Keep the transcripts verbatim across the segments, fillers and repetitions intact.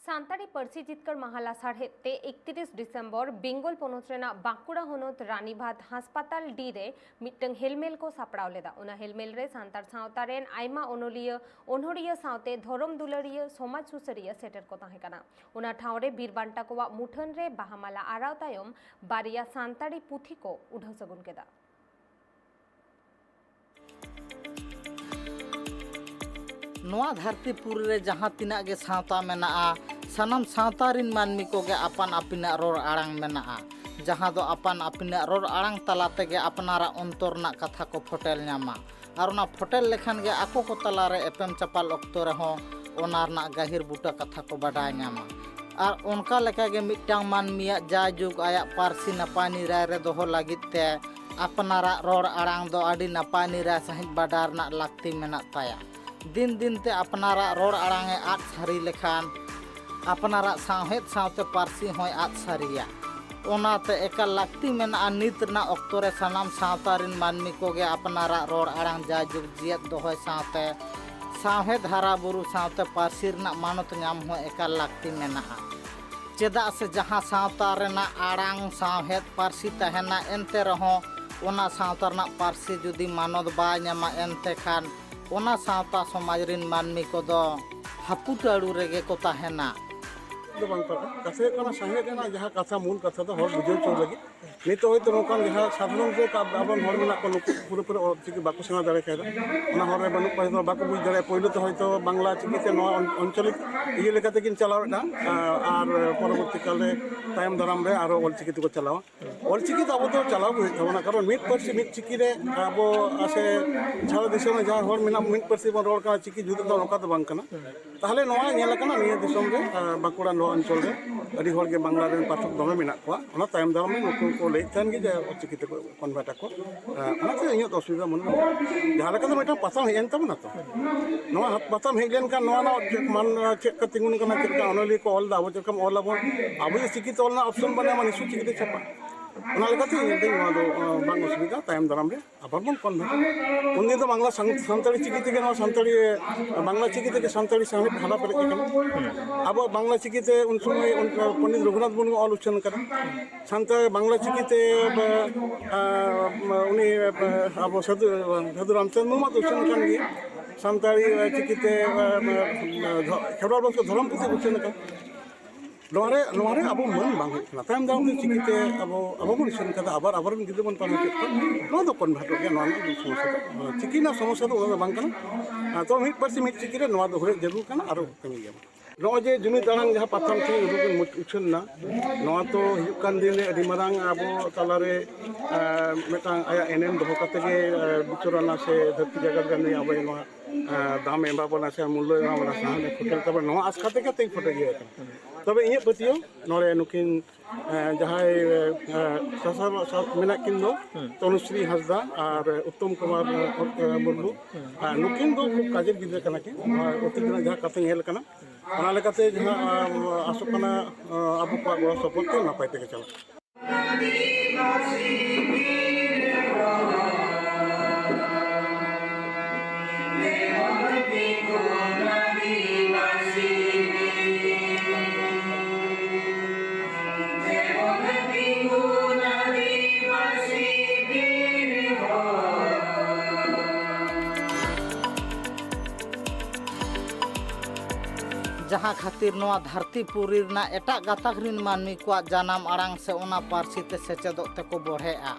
ᱥᱟᱱᱛᱟᱲᱤ ᱯᱟᱹᱨᱥᱤ ᱡᱤᱛᱠᱟᱹᱨ ᱢᱟᱦᱟ ᱞᱟᱥᱟᱲᱦᱮᱫ ᱛᱮ ᱮᱠᱛᱤᱨᱤᱥ ᱰᱤᱥᱮᱢᱵᱚᱨ ᱵᱮᱝᱜᱚᱞ ᱯᱚᱱᱚᱛ ᱨᱮᱱᱟᱜ ᱵᱟᱸᱠᱩᱲᱟ ᱦᱚᱱᱚᱛ ᱨᱟᱱᱤᱵᱟᱸᱫᱷ ᱦᱟᱥᱯᱟᱛᱟᱞ ᱰᱤ ᱨᱮ ᱢᱤᱫᱴᱟᱝ ᱦᱮᱞᱢᱮᱞ ᱠᱚ ᱥᱟᱯᱲᱟᱣ ᱞᱮᱫᱟ᱾ ᱚᱱᱟ ᱦᱮᱞᱢᱮᱞ ᱨᱮ ᱥᱟᱱᱛᱟᱲ ᱥᱟᱶᱛᱟ ᱨᱮᱱ ᱟᱭᱢᱟ ᱚᱱᱚᱞᱤᱭᱟᱹ, ᱚᱱᱚᱲᱦᱤᱭᱟᱹ ᱥᱟᱶᱛᱮ ᱫᱷᱚᱨᱚᱢ ᱫᱩᱞᱟᱹᱲᱤᱭᱟᱹ, ᱥᱚᱢᱟᱡᱽ ᱥᱩᱥᱟᱹᱨᱤᱭᱟᱹ ᱥᱮᱴᱮᱨ ᱠᱚ ᱛᱟᱦᱮᱸ ᱠᱟᱱᱟ᱾ ᱚᱱᱟ ᱴᱷᱟᱶ ᱨᱮ ᱵᱤᱨ ᱵᱟᱱᱴᱟ ᱠᱚᱣᱟᱜ ᱢᱩᱴᱷᱟᱹᱱ ᱨᱮ ᱵᱟᱦᱟ ᱢᱟᱞᱟ ᱟᱨᱟᱣ ᱛᱟᱭᱚᱢ ᱵᱟᱨᱭᱟ ᱥᱟᱱᱛᱟᱲᱤ ᱯᱩᱛᱷᱤ ᱠᱚ ᱩᱰᱷᱟᱹᱣ ᱥᱟᱹᱜᱩᱱ ᱠᱮᱫᱟ᱾ ᱱᱚᱣᱟ ᱫᱷᱟᱹᱨᱛᱤ ᱯᱩᱨᱤ ᱨᱮ ᱡᱟᱦᱟᱸ ᱛᱤᱱᱟᱹᱜ ᱜᱮ ᱥᱟᱶᱛᱟ ᱢᱮᱱᱟᱜᱼᱟ, ᱥᱟᱱᱟᱢ ᱥᱟᱶᱛᱟ ᱨᱤᱱ ᱢᱟᱹᱱᱢᱤ ᱠᱚᱜᱮ ᱟᱯᱟᱱ ᱟᱹᱯᱤᱱᱟᱜ ᱨᱚᱲ ᱟᱲᱟᱝ ᱢᱮᱱᱟᱜᱼᱟ, ᱡᱟᱦᱟᱸ ᱫᱚ ᱟᱯᱟᱱ ᱟᱹᱯᱤᱱᱟᱜ ᱨᱚᱲ ᱟᱲᱟᱝ ᱛᱟᱞᱟ ᱛᱮᱜᱮ ᱟᱯᱱᱟᱨᱟᱜ ᱚᱱᱛᱚᱨ ᱨᱮᱱᱟᱜ ᱠᱟᱛᱷᱟ ᱠᱚ ᱯᱷᱚᱴᱮᱞ ᱧᱟᱢᱟ᱾ ᱟᱨ ᱚᱱᱟ ᱯᱷᱚᱴᱮᱞ ᱞᱮᱠᱷᱟᱱ ᱜᱮ ᱟᱠᱚ ᱠᱚ ᱛᱟᱞᱟᱨᱮ ᱮᱯᱮᱢ ᱪᱟᱯᱟᱞ ᱚᱠᱛᱚ ᱨᱮᱦᱚᱸ ᱚᱱᱟ ᱨᱮᱱᱟᱜ ᱜᱟᱹᱦᱤᱨ ᱵᱩᱴᱟᱹ ᱠᱟᱛᱷᱟ ᱠᱚ ᱵᱟᱰᱟᱭ ᱧᱟᱢᱟ᱾ ᱟᱨ ᱚᱱᱠᱟ ᱞᱮᱠᱟᱜᱮ ᱢᱤᱫᱴᱟᱝ ᱢᱟᱹᱱᱢᱤᱭᱟᱜ ᱡᱟᱭᱡᱩᱜᱽ ᱟᱭᱟᱜ ᱯᱟᱹᱨᱥᱤ ᱱᱟᱯᱟᱭ ᱱᱤᱨᱟᱭ ᱨᱮ ᱫᱚᱦᱚ ᱞᱟᱹᱜᱤᱫ ᱛᱮ ᱟᱯᱱᱟᱨᱟᱜ ᱨᱚᱲ ᱟᱲᱟᱝ ᱫᱚ ᱟᱹᱰᱤ ᱱᱟᱯᱟᱭ ᱱᱤᱨᱟᱭ ᱥᱟᱺᱦᱤᱡ ᱵᱟᱰᱟᱭ ᱨᱮᱱᱟᱜ ᱞᱟᱹᱠᱛᱤ ᱢᱮᱱᱟᱜ ᱛᱟᱭᱟ᱾ ᱫᱤᱱ ᱫᱤᱱ ᱛᱮ ᱟᱯᱱᱟᱨᱟᱜ ᱨᱚᱲ ᱟᱲᱟᱝ ᱮ ᱟᱫ ᱥᱟᱹᱨᱤ ᱞᱮᱠᱷᱟᱱ ᱟᱯᱱᱟᱨᱟᱜ ᱥᱟᱶᱦᱮᱫ ᱥᱟᱶᱛᱮ ᱯᱟᱹᱨᱥᱤ ᱦᱚᱸᱭ ᱟᱫ ᱥᱟᱹᱨᱤᱭᱟ᱾ ᱚᱱᱟᱛᱮ ᱮᱠᱟᱞ ᱞᱟᱹᱠᱛᱤ ᱢᱮᱱᱟᱜᱼᱟ ᱱᱤᱛ ᱨᱮᱱᱟᱜ ᱚᱠᱛᱚ ᱨᱮ ᱥᱟᱱᱟᱢ ᱥᱟᱶᱛᱟ ᱨᱤᱱ ᱢᱟᱹᱱᱢᱤ ᱠᱚᱜᱮ ᱟᱯᱱᱟᱨᱟᱜ ᱨᱚᱲ ᱟᱲᱟᱝ ᱡᱟᱭᱡᱩᱜᱽ ᱡᱤᱭᱮᱫ ᱫᱚᱦᱚᱭ ᱥᱟᱶᱛᱮ ᱥᱟᱶᱦᱮᱫ ᱦᱟᱨᱟ ᱵᱩᱨᱩ ᱥᱟᱶᱛᱮ ᱯᱟᱹᱨᱥᱤ ᱨᱮᱱᱟᱜ ᱢᱟᱱᱚᱛ ᱧᱟᱢ ᱦᱚᱸ ᱮᱠᱟᱞ ᱞᱟᱹᱠᱛᱤ ᱢᱮᱱᱟᱜᱼᱟ᱾ ᱪᱮᱫᱟᱜ ᱥᱮ ᱡᱟᱦᱟᱸ ᱥᱟᱶᱛᱟ ᱨᱮᱱᱟᱜ ᱟᱲᱟᱝ, ᱥᱟᱶᱦᱮᱫ, ᱯᱟᱹᱨᱥᱤ ᱛᱟᱦᱮᱱᱟ, ᱮᱱᱛᱮ ᱨᱮᱦᱚᱸ ᱚᱱᱟ ᱥᱟᱶᱛᱟ ᱨᱮᱱᱟᱜ ᱯᱟᱹᱨᱥᱤ ᱡᱩᱫᱤ ᱢᱟᱱᱚᱛ ᱵᱟᱭ ᱧᱟᱢᱟ, ᱮᱱᱛᱮ ᱠᱷᱟᱱ ᱚᱱᱟ ᱥᱟᱶᱛᱟ ᱥᱚᱢᱟᱡᱽ ᱨᱤᱱ ᱢᱟᱹᱱᱢᱤ ᱠᱚᱫᱚ ᱦᱟᱹᱯᱩᱴᱟᱹᱲᱩ ᱨᱮᱜᱮ ᱠᱚ ᱛᱟᱦᱮᱱᱟ᱾ ᱫᱚ ᱵᱟᱝ ᱯᱟᱲᱟᱜᱼᱟ᱾ ᱠᱟᱛᱷᱟ ᱦᱩᱭᱩᱜ ᱠᱟᱱᱟ, ᱥᱟᱶᱦᱮᱫ ᱨᱮᱱᱟᱜ ᱡᱟᱦᱟᱸ ᱠᱟᱛᱷᱟ, ᱢᱩᱞ ᱠᱟᱛᱷᱟ ᱫᱚ ᱦᱚᱲ ᱵᱩᱡᱷᱟᱹᱣ ᱦᱚᱪᱚ ᱞᱟᱹᱜᱤᱫ᱾ ᱱᱤᱛᱚᱜ ᱦᱚᱭᱛᱳ ᱱᱚᱝᱠᱟᱱ ᱡᱟᱦᱟᱸ ᱥᱟᱫᱷᱟᱨᱚᱱ ᱨᱮ ᱟᱵᱚᱨᱮᱱ ᱦᱚᱲ ᱢᱮᱱᱟᱜ ᱠᱚᱣᱟ, ᱱᱩᱠᱩ ᱯᱩᱨᱟᱹᱯᱩᱨᱤ ᱚᱞᱪᱤᱠᱤ ᱵᱟᱠᱚ ᱥᱮᱬᱟ ᱫᱟᱲᱮ ᱠᱟᱣᱫᱟ᱾ ᱚᱱᱟ ᱦᱚᱨ ᱨᱮ ᱵᱟᱹᱱᱩᱜ ᱠᱚᱣᱟ, ᱦᱚᱭᱛᱳ ᱵᱟᱠᱚ ᱵᱩᱡᱽ ᱫᱟᱲᱮᱭᱟᱜᱼᱟ᱾ ᱯᱳᱭᱞᱳ ᱛᱮ ᱦᱚᱭᱛᱳ ᱵᱟᱝᱞᱟ ᱪᱤᱠᱤᱛᱮ ᱱᱚᱣᱟ ᱟᱧᱪᱚᱞᱤᱠ ᱤᱭᱟᱹ ᱞᱮᱠᱟ ᱛᱮᱠᱤᱱ ᱪᱟᱞᱟᱣᱮᱫᱼᱟ, ᱟᱨ ᱯᱚᱨᱚᱵᱚᱨᱛᱤ ᱠᱟᱞ ᱨᱮ ᱛᱟᱭᱚᱢ ᱫᱟᱨᱟᱢ ᱨᱮ ᱟᱨᱚ ᱚᱞᱪᱤᱠᱤ ᱛᱮᱠᱚ ᱪᱟᱞᱟᱣᱟ᱾ ᱚᱞᱪᱤᱠᱤ ᱫᱚ ᱟᱵᱚ ᱫᱚ ᱪᱟᱞᱟᱣ ᱜᱮ ᱦᱩᱭᱩᱜ ᱛᱟᱵᱚᱱᱟ, ᱠᱟᱨᱚᱱ ᱢᱤᱫ ᱯᱟᱹᱨᱥᱤ ᱢᱤᱫ ᱪᱤᱠᱤ ᱨᱮ ᱟᱵᱚ ᱥᱮ ᱥᱟᱨᱟ ᱫᱤᱥᱚᱢ ᱨᱮ ᱡᱟᱦᱟᱸ ᱦᱚᱲ ᱢᱮᱱᱟᱜ, ᱢᱤᱫ ᱯᱟᱹᱨᱥᱤ ᱵᱚᱱ ᱨᱚᱲ ᱠᱟᱱᱟ, ᱪᱤᱠᱤ ᱡᱩᱫᱟᱹ ᱫᱚ ᱱᱚᱝᱠᱟ ᱫᱚ ᱵᱟᱝ ᱠᱟᱱᱟ᱾ ᱛᱟᱦᱚᱞᱮ ᱱᱚᱣᱟ ᱧᱮᱞ ᱟᱠᱟᱱᱟ ᱱᱤᱭᱟᱹ ᱫᱤᱥᱚᱢ ᱨᱮ, ᱟᱨ ᱵᱟᱸᱠᱩᱲᱟ ᱱᱚᱣᱟ ᱚᱧᱪᱚᱞ ᱨᱮ ᱟᱹᱰᱤ ᱦᱚᱲ ᱜᱮ ᱵᱟᱝᱞᱟ ᱨᱮᱱ ᱯᱟᱴᱷᱚᱠ ᱫᱚᱢᱮ ᱢᱮᱱᱟᱜ ᱠᱚᱣᱟ᱾ ᱚᱱᱟ ᱛᱟᱭᱚᱢ ᱫᱟᱨᱟᱢ ᱨᱮ ᱱᱩᱠᱩ ᱠᱚ ᱞᱟᱹᱭᱮᱫ ᱛᱟᱦᱮᱱ ᱜᱮ ᱡᱮ ᱚᱞᱪᱤᱠᱤ ᱛᱮᱠᱚ ᱠᱚᱱᱵᱷᱟᱨᱴ ᱟᱠᱚ᱾ ᱦᱮᱸ, ᱚᱱᱟᱛᱮ ᱤᱧᱟᱹᱜ ᱫᱚ ᱚᱥᱩᱵᱤᱫᱷᱟ ᱢᱚᱱᱮ ᱵᱟᱹᱱᱩᱜᱼᱟ᱾ ᱡᱟᱦᱟᱸ ᱞᱮᱠᱟ ᱫᱚ ᱢᱤᱫᱴᱟᱝ ᱯᱟᱛᱷᱟᱢ ᱦᱮᱡ ᱮᱱ ᱛᱟᱵᱚᱱᱟ ᱛᱚ, ᱱᱚᱣᱟ ᱯᱟᱛᱷᱟᱢ ᱦᱮᱡ ᱞᱮᱱᱠᱷᱟᱱ ᱱᱚᱣᱟ ᱨᱮᱱᱟᱜ ᱪᱮᱫ ᱢᱟᱱ ᱪᱮᱫ ᱞᱮᱠᱟ ᱛᱤᱸᱜᱩᱱ ᱠᱟᱱᱟ, ᱪᱮᱫ ᱞᱮᱠᱟ ᱚᱱᱚᱞᱤᱭᱟᱹ ᱠᱚ ᱚᱞ ᱮᱫᱟ, ᱟᱵᱚ ᱪᱮᱫ ᱞᱮᱠᱟᱢ ᱚᱞ ᱟᱵᱚᱱ, ᱟᱵᱚ ᱡᱩᱫᱤ ᱪᱤᱠᱤ ᱛᱮ ᱚᱞ ᱨᱮᱱᱟᱜ ᱚᱯᱥᱚᱱ ᱵᱟᱹᱱᱩᱜᱼᱟ, ᱱᱤᱥᱪᱚᱭ ᱪᱤᱠᱤᱛᱮ ᱪᱷᱟᱯᱟ? ᱚᱱᱟ ᱞᱮᱠᱟᱛᱮ ᱤᱧ ᱫᱚᱧ ᱱᱚᱣᱟ ᱫᱚ ᱵᱟᱝ ᱚᱥᱩᱵᱤᱫᱷᱟ, ᱛᱟᱭᱚᱢ ᱫᱟᱨᱟᱢ ᱨᱮ ᱟᱵᱟᱨ ᱵᱚᱱ ᱠᱚᱱᱵᱷᱟᱨᱴ᱾ ᱩᱱᱫᱤᱱ ᱫᱚ ᱵᱟᱝᱞᱟ ᱥᱟᱱᱛᱟᱲᱤ ᱪᱤᱠᱤ ᱛᱮᱜᱮ ᱱᱚᱣᱟ ᱥᱟᱱᱛᱟᱲᱤ ᱵᱟᱝᱞᱟ ᱪᱤᱠᱤ ᱛᱮᱜᱮ ᱥᱟᱱᱛᱟᱲᱤ ᱥᱟᱶᱦᱮᱫ ᱦᱟᱨᱟ ᱯᱮᱨᱮᱡ ᱟᱠᱟᱱᱟ᱾ ᱟᱵᱚᱣᱟᱜ ᱵᱟᱝᱞᱟ ᱪᱤᱠᱤ ᱛᱮ ᱩᱱ ᱥᱚᱢᱚᱭ ᱯᱚᱱᱰᱤᱛ ᱨᱚᱜᱷᱩᱱᱟᱛᱷ ᱢᱩᱨᱢᱩ ᱚᱞ ᱩᱪᱷᱟᱹᱱ ᱟᱠᱟᱱᱟ᱾ ᱥᱟᱱᱛᱟᱲ ᱵᱟᱝᱞᱟ ᱪᱤᱠᱤ ᱛᱮ ᱩᱱᱤ ᱟᱵᱚ ᱥᱟᱹᱫᱷᱩ ᱥᱟᱹᱫᱷᱩ ᱨᱟᱢᱪᱟᱸᱫᱽ ᱢᱩᱨᱢᱩ ᱫᱚ ᱩᱪᱷᱟᱹᱱ ᱟᱠᱟᱱ ᱜᱮᱭᱟ᱾ ᱥᱟᱱᱛᱟᱲᱤ ᱪᱤᱠᱤ ᱛᱮ ᱠᱷᱮᱨᱣᱟᱲ ᱵᱚᱝᱥᱚ ᱫᱷᱚᱨᱚᱢ ᱯᱩᱛᱷᱤ ᱩᱪᱷᱟᱹᱱ ᱟᱠᱟᱱᱟ᱾ ᱱᱚᱣᱟ ᱨᱮ ᱱᱚᱣᱟ ᱨᱮ ᱟᱵᱚ ᱢᱟᱹᱱ ᱵᱟᱝ ᱦᱩᱭᱩᱜ ᱠᱟᱱᱟ᱾ ᱛᱟᱭᱚᱢ ᱫᱟᱨᱟᱢ ᱛᱮ ᱪᱤᱠᱤᱛᱮ ᱟᱵᱚ ᱟᱵᱚ ᱵᱚᱱ ᱩᱪᱷᱟᱹᱱ ᱠᱟᱫᱟ, ᱟᱵᱟᱨ ᱟᱵᱚᱨᱮᱱ ᱜᱤᱫᱽᱨᱟᱹ ᱵᱚᱱ ᱯᱟᱲᱦᱟᱣ ᱦᱚᱪᱚᱭᱮᱫ ᱠᱚᱣᱟ, ᱱᱚᱣᱟ ᱫᱚ ᱠᱚᱱᱵᱷᱟᱨᱴᱚᱜ ᱜᱮᱭᱟ᱾ ᱱᱚᱣᱟ ᱨᱮᱱᱟᱜ ᱫᱚ ᱥᱚᱢᱚᱥᱥᱟ ᱫᱚ ᱪᱤᱠᱤ ᱨᱮᱱᱟᱜ ᱥᱚᱢᱚᱥᱥᱟ ᱫᱚ ᱚᱱᱟ ᱫᱚ ᱵᱟᱝ ᱠᱟᱱᱟ᱾ ᱛᱚ ᱢᱤᱫ ᱯᱟᱹᱨᱥᱤ ᱢᱤᱫ ᱪᱤᱠᱤ ᱨᱮ ᱱᱚᱣᱟ ᱫᱚ ᱦᱩᱭ ᱡᱟᱹᱨᱩᱲ ᱠᱟᱱᱟ, ᱟᱨᱚ ᱠᱟᱹᱢᱤ ᱜᱮᱭᱟ᱾ ᱱᱚᱜᱼᱚᱭ ᱡᱮ ᱡᱩᱢᱤᱫ ᱟᱲᱟᱝ ᱡᱟᱦᱟᱸ ᱯᱟᱛᱷᱟᱢ ᱛᱮ ᱩᱰᱩᱠ ᱩᱪᱷᱟᱹᱱ ᱮᱱᱟ, ᱱᱚᱣᱟ ᱛᱚ ᱦᱤᱡᱩᱜ ᱠᱟᱱ ᱫᱤᱱ ᱨᱮ ᱟᱹᱰᱤ ᱢᱟᱨᱟᱝ ᱟᱵᱚ ᱛᱟᱞᱟᱨᱮ ᱢᱤᱫᱴᱟᱝ ᱟᱭᱟᱜ ᱮᱱᱮᱢ ᱫᱚᱦᱚ ᱠᱟᱛᱮ ᱜᱮ ᱵᱤᱪᱟᱹᱨᱟᱱᱟ ᱥᱮ ᱫᱷᱟᱹᱨᱛᱤ ᱡᱟᱠᱟᱛ ᱨᱮ ᱱᱩᱭ ᱟᱵᱚ ᱱᱚᱣᱟ ᱫᱟᱢ ᱮ ᱮᱢᱟ ᱵᱚᱱᱟ ᱥᱮ ᱢᱩᱞᱞᱚ ᱮ ᱮᱢᱟ ᱵᱚᱱᱟ, ᱥᱟᱦᱟᱱ ᱮ ᱯᱷᱩᱴᱮᱞ ᱛᱟᱵᱚᱱᱟ, ᱱᱚᱣᱟ ᱟᱥᱠᱟ ᱛᱮᱜᱮ ᱛᱮᱧ ᱯᱷᱩᱴᱮᱞ ᱤᱭᱟᱹ ᱠᱟᱱᱟ᱾ ᱛᱚᱵᱮ ᱤᱧᱟᱹᱜ ᱯᱟᱹᱛᱭᱟᱹᱣ ᱱᱚᱰᱮ ᱱᱩᱠᱤᱱ ᱡᱟᱦᱟᱸᱭ ᱥᱟᱥᱟᱨ ᱢᱮᱱᱟᱜ ᱠᱤᱱ ᱫᱚ, ᱛᱚᱱᱩᱥᱨᱤ ᱦᱟᱸᱥᱫᱟ ᱟᱨ ᱩᱛᱛᱚᱢ ᱠᱩᱢᱟᱨ ᱢᱩᱨᱢᱩ, ᱱᱩᱠᱤᱱ ᱫᱚ ᱠᱷᱩᱵ ᱠᱟᱡᱮᱨ ᱜᱤᱫᱽᱨᱟᱹ ᱠᱟᱱᱟ ᱠᱤᱱ᱾ ᱱᱚᱣᱟ ᱚᱛᱤᱛ ᱨᱮᱱᱟᱜ ᱡᱟᱦᱟᱸ ᱠᱟᱛᱷᱟ ᱧᱮᱞ ᱠᱟᱱᱟ, ᱚᱱᱟ ᱞᱮᱠᱟᱛᱮ ᱡᱟᱦᱟᱸ ᱟᱥᱚᱜ ᱠᱟᱱᱟ, ᱟᱵᱚ ᱠᱚᱣᱟᱜ ᱜᱚᱲᱚ ᱥᱚᱯᱚᱦᱚᱫ ᱛᱮ ᱱᱟᱯᱟᱭ ᱛᱮᱜᱮ ᱪᱟᱞᱟᱜ᱾ ᱡᱟᱦᱟᱸ ᱠᱷᱟᱹᱛᱤᱨ ᱱᱚᱣᱟ ᱫᱷᱟᱹᱨᱛᱤ ᱯᱩᱨᱤ ᱨᱮᱱᱟᱜ ᱮᱴᱟᱜ ᱜᱟᱛᱟᱠ ᱨᱤᱱ ᱢᱟᱹᱱᱢᱤ ᱠᱚᱣᱟᱜ ᱡᱟᱱᱟᱢ ᱟᱲᱟᱝ ᱥᱮ ᱚᱱᱟ ᱯᱟᱹᱨᱥᱤ ᱛᱮ ᱥᱮᱪᱮᱫᱚᱜ ᱛᱮᱠᱚ ᱵᱚᱲᱦᱮᱜᱼᱟ᱾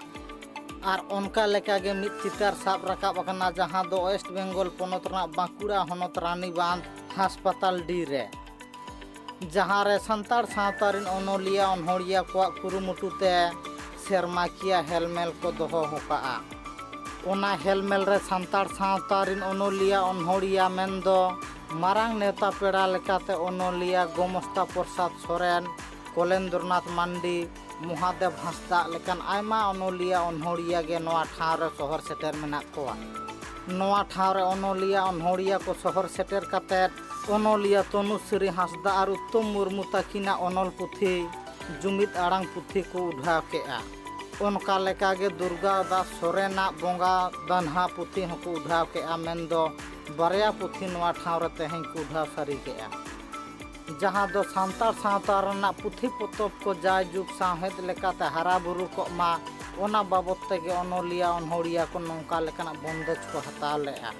ᱟᱨ ᱚᱱᱠᱟ ᱞᱮᱠᱟᱜᱮ ᱢᱤᱫ ᱪᱤᱛᱟᱹᱨ ᱥᱟᱵ ᱨᱟᱠᱟᱵ ᱟᱠᱟᱱᱟ, ᱡᱟᱦᱟᱸ ᱫᱚ ᱳᱭᱮᱥᱴ ᱵᱮᱝᱜᱚᱞ ᱯᱚᱱᱚᱛ ᱨᱮᱱᱟᱜ ᱵᱟᱸᱠᱩᱲᱟ ᱦᱚᱱᱚᱛ ᱨᱟᱱᱤᱵᱟᱸᱫᱷ ᱦᱟᱥᱯᱟᱛᱟᱞ ᱰᱤ ᱨᱮ, ᱡᱟᱦᱟᱸ ᱨᱮ ᱥᱟᱱᱛᱟᱲ ᱥᱟᱶᱛᱟ ᱨᱤᱱ ᱚᱱᱚᱞᱤᱭᱟᱹ ᱚᱱᱚᱲᱦᱤᱭᱟᱹ ᱠᱚᱣᱟᱜ ᱠᱩᱨᱩᱢᱩᱴᱩ ᱛᱮ ᱥᱮᱨᱢᱟᱠᱤᱭᱟᱹ ᱦᱮᱞᱢᱮᱞ ᱠᱚ ᱫᱚᱦᱚ ᱟᱠᱟᱫᱼᱟ᱾ ᱚᱱᱟ ᱦᱮᱞᱢᱮᱞ ᱨᱮ ᱥᱟᱱᱛᱟᱲ ᱥᱟᱶᱛᱟ ᱨᱤᱱ ᱚᱱᱚᱞᱤᱭᱟᱹ ᱚᱱᱚᱲᱦᱤᱭᱟᱹ ᱢᱮᱱᱫᱚ ᱢᱟᱨᱟᱝ ᱱᱮᱣᱛᱟ ᱯᱮᱲᱟ ᱞᱮᱠᱟᱛᱮ ᱚᱱᱚᱞᱤᱭᱟᱹ ᱜᱳᱢᱚᱥᱛᱟ ᱯᱨᱚᱥᱟᱫᱽ ᱥᱚᱨᱮᱱ, ᱠᱚᱞᱮᱱᱫᱨᱚᱱᱟᱛᱷ ᱢᱟᱱᱰᱤ, ᱢᱚᱦᱟᱫᱮᱵ ᱦᱟᱸᱥᱫᱟᱜ ᱞᱮᱠᱟᱱ ᱟᱭᱢᱟ ᱚᱱᱚᱞᱤᱭᱟᱹ ᱚᱱᱚᱲᱦᱤᱭᱟᱹ ᱜᱮ ᱱᱚᱣᱟ ᱴᱷᱟᱶ ᱨᱮ ᱥᱚᱦᱚᱨ ᱥᱮᱴᱮᱨ ᱢᱮᱱᱟᱜ ᱠᱚᱣᱟ᱾ ᱱᱚᱣᱟ ᱴᱷᱟᱶ ᱨᱮ ᱚᱱᱚᱞᱤᱭᱟᱹ ᱚᱱᱚᱲᱦᱤᱭᱟᱹ ᱠᱚ ᱥᱚᱦᱚᱨ ᱥᱮᱴᱮᱨ ᱠᱟᱛᱮ ᱚᱱᱚᱞᱤᱭᱟᱹ ᱛᱚᱱᱩᱥᱨᱤ ᱦᱟᱸᱥᱫᱟ ᱟᱨ ᱩᱛᱛᱚᱢ ᱢᱩᱨᱢᱩ ᱛᱟᱹᱠᱤᱱᱟᱜ ᱚᱱᱚᱞ ᱯᱩᱛᱷᱤ ᱡᱩᱢᱤᱫ ᱟᱲᱟᱝ ᱯᱩᱛᱷᱤ ᱠᱚ ᱩᱰᱷᱟᱹᱣ ᱠᱮᱫᱼᱟ᱾ ᱚᱱᱠᱟ ᱞᱮᱠᱟᱜᱮ ᱫᱩᱨᱜᱟ ᱫᱟᱥ ᱥᱚᱨᱮᱱᱟᱜ ᱵᱚᱸᱜᱟ ᱫᱟᱱᱦᱟ ᱯᱩᱛᱷᱤ ᱦᱚᱸᱠᱚ ᱩᱰᱷᱟᱣ ᱠᱮᱜᱼᱟ, ᱢᱮᱱᱫᱚ ᱵᱟᱨᱭᱟ ᱯᱩᱛᱷᱤ ᱱᱚᱣᱟ ᱴᱷᱟᱶ ᱨᱮ ᱛᱮᱦᱮᱧ ᱠᱚ ᱩᱰᱷᱟᱣ ᱥᱟᱹᱨᱤ ᱠᱮᱜᱼᱟ, ᱡᱟᱦᱟᱸ ᱫᱚ ᱥᱟᱱᱛᱟᱲ ᱥᱟᱶᱛᱟ ᱨᱮᱱᱟᱜ ᱯᱩᱛᱷᱤ ᱯᱚᱛᱚᱵ ᱠᱚ ᱡᱟᱭᱡᱩᱜᱽ ᱥᱟᱶᱦᱮᱫ ᱞᱮᱠᱟᱛᱮ ᱦᱟᱨᱟ ᱵᱩᱨᱩ ᱠᱚᱜ ᱢᱟ, ᱚᱱᱟ ᱵᱟᱵᱚᱫ ᱛᱮᱜᱮ ᱚᱱᱚᱞᱤᱭᱟᱹ ᱚᱱᱚᱲᱦᱤᱭᱟᱹ ᱠᱚ ᱱᱚᱝᱠᱟ ᱞᱮᱠᱟᱱᱟᱜ ᱵᱚᱱᱫᱮᱡᱽ ᱠᱚ ᱦᱟᱛᱟᱣ ᱞᱮᱜᱼᱟ᱾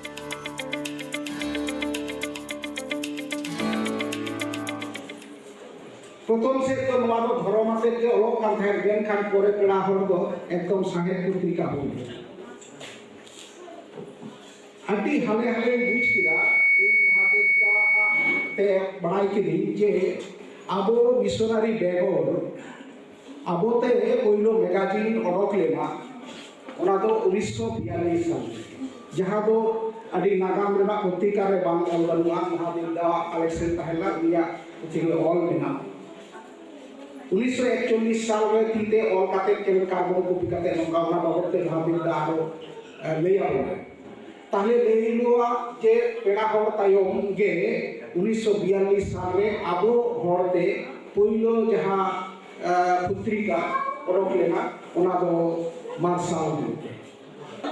ᱯᱨᱚᱛᱷᱚᱢ ᱥᱮᱫ ᱫᱚ ᱱᱚᱣᱟ ᱫᱚ ᱫᱷᱚᱨᱚᱢ ᱟᱛᱮᱫ ᱜᱮ ᱚᱞᱚᱜ ᱠᱟᱱ ᱛᱟᱦᱮᱸᱫ, ᱢᱮᱱᱠᱷᱟᱱ ᱯᱚᱨᱮ ᱯᱮᱲᱟ ᱦᱚᱲ ᱫᱚ ᱮᱠᱫᱚᱢ ᱥᱟᱶᱦᱮᱫ ᱯᱚᱛᱨᱤᱠᱟ ᱦᱩᱭ ᱮᱱᱟ᱾ ᱟᱹᱰᱤ ᱦᱟᱞᱮ ᱦᱟᱞᱮᱧ ᱵᱩᱡᱽ ᱠᱮᱫᱟ, ᱤᱧ ᱢᱚᱦᱟᱫᱮᱵ ᱫᱟ ᱛᱮ ᱵᱟᱲᱟᱭ ᱠᱤᱫᱟᱹᱧ ᱡᱮ ᱟᱵᱚ ᱢᱤᱥᱚᱱᱟᱨᱤ ᱵᱮᱜᱚᱨ ᱟᱵᱚᱛᱮ ᱯᱳᱭᱞᱳ ᱢᱮᱜᱟᱡᱤᱱ ᱚᱰᱚᱠ ᱞᱮᱱᱟ, ᱚᱱᱟ ᱫᱚ ᱩᱱᱤᱥᱥᱚ ᱵᱤᱭᱟᱞᱞᱤᱥ ᱥᱟᱞ ᱨᱮ, ᱡᱟᱦᱟᱸ ᱫᱚ ᱟᱹᱰᱤ ᱱᱟᱜᱟᱢ ᱨᱮᱱᱟᱜ ᱯᱚᱛᱨᱤᱠᱟ ᱨᱮ ᱵᱟᱝ ᱚᱞ ᱵᱟᱹᱱᱩᱜᱼᱟ᱾ ᱢᱚᱦᱟᱫᱮᱵ ᱫᱟᱣᱟᱜ ᱠᱟᱞᱮᱠᱥᱚᱱ ᱛᱟᱦᱮᱸ ᱞᱮᱱᱟ, ᱩᱱᱤᱭᱟᱜ ᱯᱩᱛᱷᱤ ᱨᱮ ᱚᱞ ᱢᱮᱱᱟᱜᱼᱟ᱾ ᱩᱱᱤᱥᱥᱚ ᱮᱠᱪᱚᱞᱞᱤᱥ ᱥᱟᱞ ᱨᱮ ᱛᱤ ᱛᱮ ᱚᱞ ᱠᱟᱛᱮ ᱪᱮᱫ ᱞᱮᱠᱟ ᱵᱚᱱ ᱠᱚᱯᱤ ᱠᱟᱛᱮ ᱱᱚᱝᱠᱟ, ᱚᱱᱟ ᱵᱟᱵᱚᱫ ᱛᱮ ᱢᱚᱦᱟᱫᱮᱵ ᱫᱟ ᱟᱨᱚ, ᱮ, ᱞᱟᱹᱭ ᱟᱵᱚᱱᱟ᱾ ᱛᱟᱦᱞᱮ ᱞᱟᱹᱭ ᱦᱩᱭᱩᱜᱼᱟ ᱡᱮ ᱯᱮᱲᱟ ᱦᱚᱲ ᱛᱟᱭᱚᱢ ᱜᱮ ᱩᱱᱤᱥᱥᱚ ᱵᱤᱭᱟᱞᱞᱤᱥ ᱥᱟᱞ ᱨᱮ ᱟᱵᱚ ᱦᱚᱲ ᱛᱮ ᱯᱳᱭᱞᱳ ᱡᱟᱦᱟᱸ, ᱮ, ᱯᱚᱛᱨᱤᱠᱟ ᱚᱰᱚᱠ ᱞᱮᱱᱟ, ᱚᱱᱟ ᱫᱚ ᱢᱟᱨᱥᱟᱞ ᱢᱮᱱᱛᱮ᱾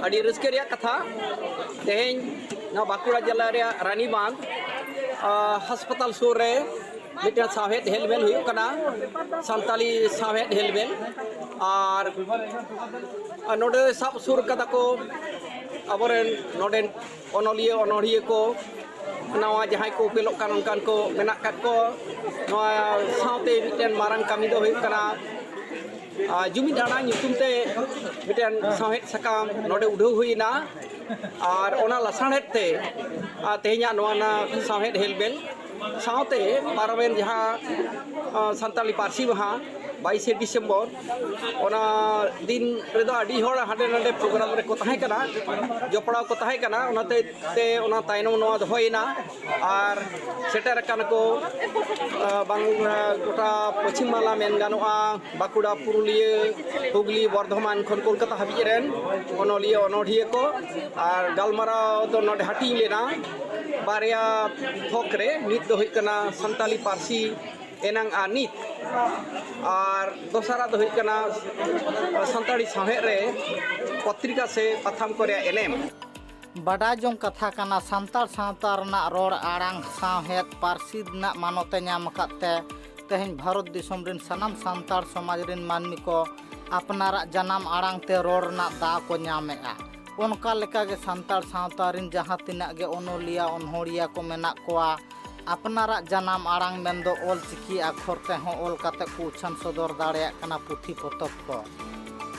ᱟᱹᱰᱤ ᱨᱟᱹᱥᱠᱟᱹ ᱨᱮᱭᱟᱜ ᱠᱟᱛᱷᱟ, ᱛᱮᱦᱮᱧ ᱱᱚᱣᱟ ᱵᱟᱸᱠᱩᱲᱟ ᱡᱮᱞᱟ ᱨᱮᱭᱟᱜ ᱨᱟᱱᱤᱵᱟᱸᱫᱷ, ᱟ, ᱦᱟᱥᱯᱟᱛᱟᱞ ᱥᱩᱨ ᱨᱮ ᱢᱤᱫᱴᱮᱱ ᱥᱟᱶᱦᱮᱫ ᱦᱮᱞᱢᱮᱞ ᱦᱩᱭᱩᱜ ᱠᱟᱱᱟ, ᱥᱟᱱᱛᱟᱞᱤ ᱥᱟᱶᱦᱮᱫ ᱦᱮᱞᱢᱮᱞ᱾ ᱟᱨ, ᱟᱨ ᱱᱚᱰᱮ ᱥᱟᱵ ᱥᱩᱨ ᱠᱟᱫᱟ ᱠᱚ ᱟᱵᱚᱨᱮᱱ ᱱᱚᱰᱮᱱ ᱚᱱᱚᱞᱤᱭᱟᱹ ᱚᱱᱚᱲᱦᱤᱭᱟᱹ ᱠᱚ, ᱱᱟᱣᱟ ᱡᱟᱦᱟᱸᱭ ᱠᱚ ᱩᱯᱮᱞᱚᱜ ᱠᱟᱱ ᱚᱱᱠᱟᱱ ᱠᱚ ᱢᱮᱱᱟᱜ ᱠᱟᱫ ᱠᱚ᱾ ᱱᱚᱣᱟ ᱥᱟᱶᱛᱮ ᱢᱤᱫᱴᱮᱱ ᱢᱟᱨᱟᱝ ᱠᱟᱹᱢᱤ ᱫᱚ ᱦᱩᱭᱩᱜ ᱠᱟᱱᱟ, ᱟᱨ ᱡᱩᱢᱤᱫ ᱟᱲᱟᱝ ᱧᱩᱛᱩᱢ ᱛᱮ ᱢᱤᱫᱴᱮᱱ ᱥᱟᱶᱦᱮᱫ ᱥᱟᱠᱟᱢ ᱱᱚᱰᱮ ᱩᱰᱷᱟᱹᱣ ᱦᱩᱭ ᱮᱱᱟ᱾ ᱟᱨ ᱚᱱᱟ ᱞᱟᱥᱟᱲᱦᱮᱫ ᱛᱮ, ᱟᱨ ᱛᱮᱦᱮᱧᱟᱜ ᱱᱚᱣᱟ ᱨᱮᱱᱟᱜ ᱥᱟᱶᱦᱮᱫ ᱦᱮᱞᱢᱮᱞ ᱥᱟᱶᱛᱮ ᱯᱟᱨᱚᱢᱮᱱ ᱡᱟᱦᱟᱸ, ᱟᱨ ᱥᱟᱱᱛᱟᱲᱤ ᱯᱟᱹᱨᱥᱤ ᱢᱟᱦᱟ ᱵᱟᱭᱤᱥᱮ ᱰᱤᱥᱮᱢᱵᱚᱨ, ᱚᱱᱟ ᱫᱤᱱ ᱨᱮᱫᱚ ᱟᱹᱰᱤ ᱦᱚᱲ ᱦᱟᱸᱰᱮ ᱱᱟᱰᱮ ᱯᱨᱳᱜᱨᱟᱢ ᱨᱮᱠᱚ ᱛᱟᱦᱮᱸ ᱠᱟᱱᱟ, ᱡᱚᱯᱲᱟᱣ ᱠᱚ ᱛᱟᱦᱮᱸ ᱠᱟᱱᱟ᱾ ᱚᱱᱟᱛᱮ ᱛᱮ ᱚᱱᱟ ᱛᱟᱭᱱᱚᱢ ᱱᱚᱣᱟ ᱫᱚᱦᱚᱭᱮᱱᱟ᱾ ᱟᱨ ᱥᱮᱴᱮᱨ ᱟᱠᱟᱱ ᱠᱚ, ᱟ, ᱵᱟᱝ, ᱟ, ᱜᱚᱴᱟ ᱯᱚᱪᱷᱤᱢ ᱵᱟᱝᱞᱟ ᱢᱮᱱ ᱜᱟᱱᱚᱜᱼᱟ, ᱵᱟᱸᱠᱩᱲᱟ, ᱯᱩᱨᱩᱞᱤᱭᱟᱹ, ᱦᱩᱜᱽᱞᱤ, ᱵᱚᱨᱫᱷᱚᱢᱟᱱ ᱠᱷᱚᱱ ᱠᱳᱞᱠᱟᱛᱟ ᱦᱟᱹᱵᱤᱡ ᱨᱮᱱ ᱚᱱᱚᱞᱤᱭᱟᱹ ᱚᱱᱚᱲᱦᱤᱭᱟᱹ ᱠᱚ᱾ ᱟᱨ ᱜᱟᱞᱢᱟᱨᱟᱣ ᱫᱚ ᱱᱚᱰᱮ ᱦᱟᱹᱴᱤᱧ ᱞᱮᱱᱟ ᱵᱟᱨᱭᱟ ᱛᱷᱚᱠ ᱨᱮ, ᱢᱤᱫ ᱫᱚ ᱦᱩᱭᱩᱜ ᱠᱟᱱᱟ ᱥᱟᱱᱛᱟᱞᱤ ᱯᱟᱹᱨᱥᱤ ᱮᱱᱟᱝ ᱟᱨ ᱱᱤᱛ, ᱟᱨ ᱫᱚᱥᱟᱨᱟᱜ ᱫᱚ ᱦᱩᱭᱩᱜ ᱠᱟᱱᱟ ᱥᱟᱱᱛᱟᱲᱤ ᱥᱟᱶᱦᱮᱫ ᱨᱮ ᱯᱚᱛᱨᱤᱠᱟ ᱥᱮ ᱯᱟᱛᱷᱟᱢ ᱠᱚ ᱨᱮᱭᱟᱜ ᱮᱱᱮᱢ᱾ ᱵᱟᱰᱟᱭ ᱡᱚᱝ ᱠᱟᱛᱷᱟ ᱠᱟᱱᱟ, ᱥᱟᱱᱛᱟᱲ ᱥᱟᱶᱛᱟ ᱨᱮᱱᱟᱜ ᱨᱚᱲ ᱟᱲᱟᱝ ᱥᱟᱶᱦᱮᱫ ᱯᱟᱹᱨᱥᱤ ᱨᱮᱱᱟᱜ ᱢᱟᱱᱚᱛ ᱮ ᱧᱟᱢ ᱟᱠᱟᱫ ᱛᱮ ᱛᱮᱦᱮᱧ ᱵᱷᱟᱨᱚᱛ ᱫᱤᱥᱚᱢ ᱨᱮᱱ ᱥᱟᱱᱟᱢ ᱥᱟᱱᱛᱟᱲ ᱥᱚᱢᱟᱡᱽ ᱨᱮᱱ ᱢᱟᱹᱱᱢᱤ ᱠᱚ ᱟᱯᱱᱟᱨᱟᱜ ᱡᱟᱱᱟᱢ ᱟᱲᱟᱝ ᱛᱮ ᱨᱚᱲ ᱨᱮᱱᱟᱜ ᱫᱟᱣ ᱠᱚ ᱧᱟᱢᱮᱫᱼᱟ᱾ ᱚᱱᱠᱟ ᱞᱮᱠᱟᱜᱮ ᱥᱟᱱᱛᱟᱲ ᱥᱟᱶᱛᱟ ᱨᱮᱱ ᱡᱟᱦᱟᱸ ᱛᱤᱱᱟᱹᱜ ᱜᱮ ᱚᱱᱚᱞᱤᱭᱟᱹ ᱚᱱᱚᱲᱦᱤᱭᱟᱹ ᱠᱚ ᱢᱮᱱᱟᱜ ᱠᱚᱣᱟ, ᱟᱯᱱᱟᱨᱟᱜ ᱡᱟᱱᱟᱢ ᱟᱲᱟᱝ ᱢᱮᱱᱫᱚ ᱚᱞ ᱪᱤᱠᱤ ᱟᱠᱷᱚᱨ ᱛᱮᱦᱚᱸ ᱚᱞ ᱠᱟᱛᱮ ᱠᱚ ᱩᱪᱷᱟᱹᱱ ᱥᱚᱫᱚᱨ ᱫᱟᱲᱮᱭᱟᱜ ᱠᱟᱱᱟ ᱯᱩᱛᱷᱤ ᱯᱚᱛᱚᱵ ᱠᱚ᱾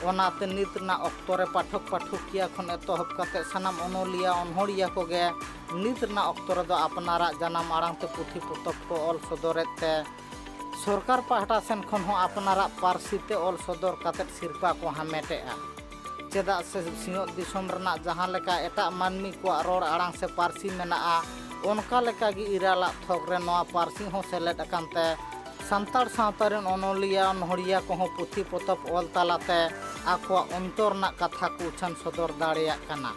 ᱚᱱᱟᱛᱮ ᱱᱤᱛ ᱨᱮᱱᱟᱜ ᱚᱠᱛᱚ ᱨᱮ ᱯᱟᱴᱷᱚᱠ ᱯᱟᱴᱷᱚᱠᱤᱭᱟᱹ ᱠᱷᱚᱱ ᱮᱛᱚᱦᱚᱵ ᱠᱟᱛᱮ ᱥᱟᱱᱟᱢ ᱚᱱᱚᱞᱤᱭᱟᱹ ᱚᱱᱚᱲᱦᱤᱭᱟᱹ ᱠᱚᱜᱮ ᱱᱤᱛ ᱨᱮᱱᱟᱜ ᱚᱠᱛᱚ ᱨᱮᱫᱚ ᱟᱯᱱᱟᱨᱟᱜ ᱡᱟᱱᱟᱢ ᱟᱲᱟᱝ ᱛᱮ ᱯᱩᱛᱷᱤ ᱯᱚᱛᱚᱵ ᱠᱚ ᱚᱞ ᱥᱚᱫᱚᱨᱮᱫ ᱛᱮ ᱥᱚᱨᱠᱟᱨ ᱯᱟᱦᱴᱟ ᱥᱮᱱ ᱠᱷᱚᱱ ᱦᱚᱸ ᱟᱯᱱᱟᱨᱟᱜ ᱯᱟᱹᱨᱥᱤ ᱛᱮ ᱚᱞ ᱥᱚᱫᱚᱨ ᱠᱟᱛᱮ ᱥᱤᱨᱯᱟᱹ ᱠᱚ ᱦᱟᱢᱮᱴᱮᱜᱼᱟ᱾ ᱪᱮᱫᱟᱜ ᱥᱮ ᱥᱤᱧᱚᱛ ᱫᱤᱥᱚᱢ ᱨᱮᱱᱟᱜ ᱡᱟᱦᱟᱸ ᱞᱮᱠᱟ ᱮᱴᱟᱜ ᱢᱟᱹᱱᱢᱤ ᱠᱚᱣᱟᱜ ᱨᱚᱲ ᱟᱲᱟᱝ ᱥᱮ ᱯᱟᱹᱨᱥᱤ ᱢᱮᱱᱟᱜᱼᱟ, ᱚᱱᱠᱟ ᱞᱮᱠᱟᱜᱮ ᱤᱨᱟᱞᱟᱜ ᱛᱷᱚᱠ ᱨᱮ ᱱᱚᱣᱟ ᱯᱟᱹᱨᱥᱤ ᱦᱚᱸ ᱥᱮᱞᱮᱫ ᱟᱠᱟᱱ ᱛᱮ ᱥᱟᱱᱛᱟᱲ ᱥᱟᱶᱛᱟ ᱨᱮᱱ ᱚᱱᱚᱞᱤᱭᱟᱹ ᱚᱱᱚᱲᱦᱤᱭᱟᱹ ᱠᱚᱦᱚᱸ ᱯᱩᱛᱷᱤ ᱯᱚᱛᱚᱵ ᱚᱞ ᱛᱟᱞᱟᱛᱮ ᱟᱠᱚᱣᱟᱜ ᱚᱱᱛᱚᱨ ᱨᱮᱱᱟᱜ ᱠᱟᱛᱷᱟ ᱠᱚ ᱩᱪᱷᱟᱹᱱ ᱥᱚᱫᱚᱨ ᱫᱟᱲᱮᱭᱟᱜ ᱠᱟᱱᱟ᱾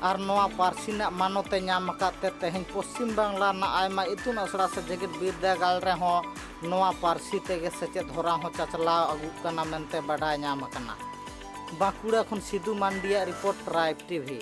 ᱟᱨ ᱱᱚᱣᱟ ᱯᱟᱹᱨᱥᱤ ᱨᱮᱱᱟᱜ ᱢᱟᱱᱚᱛ ᱮ ᱧᱟᱢ ᱟᱠᱟᱫ ᱛᱮ ᱛᱮᱦᱮᱧ ᱯᱚᱥᱪᱤᱢ ᱵᱟᱝᱞᱟ ᱨᱮᱱᱟᱜ ᱟᱭᱢᱟ ᱤᱛᱩᱱ ᱟᱥᱲᱟ ᱥᱮ ᱡᱮᱜᱮᱛ ᱵᱤᱨᱫᱟᱹᱜᱟᱲ ᱨᱮᱦᱚᱸ ᱱᱚᱣᱟ ᱯᱟᱹᱨᱥᱤ ᱛᱮᱜᱮ ᱥᱮᱪᱮᱫ ᱦᱚᱨᱟ ᱦᱚᱸ ᱪᱟᱪᱞᱟᱣ ᱟᱹᱜᱩᱜ ᱠᱟᱱᱟ ᱢᱮᱱᱛᱮ ᱵᱟᱰᱟᱭ ᱧᱟᱢ ᱟᱠᱟᱱᱟ᱾ ᱵᱟᱸᱠᱩᱲᱟ ᱠᱷᱚᱱ ᱥᱤᱫᱩ ᱢᱟᱱᱰᱤᱭᱟᱜ ᱨᱤᱯᱳᱨᱴ, ᱴᱨᱟᱭᱤᱵᱽ ᱴᱤᱵᱷᱤ᱾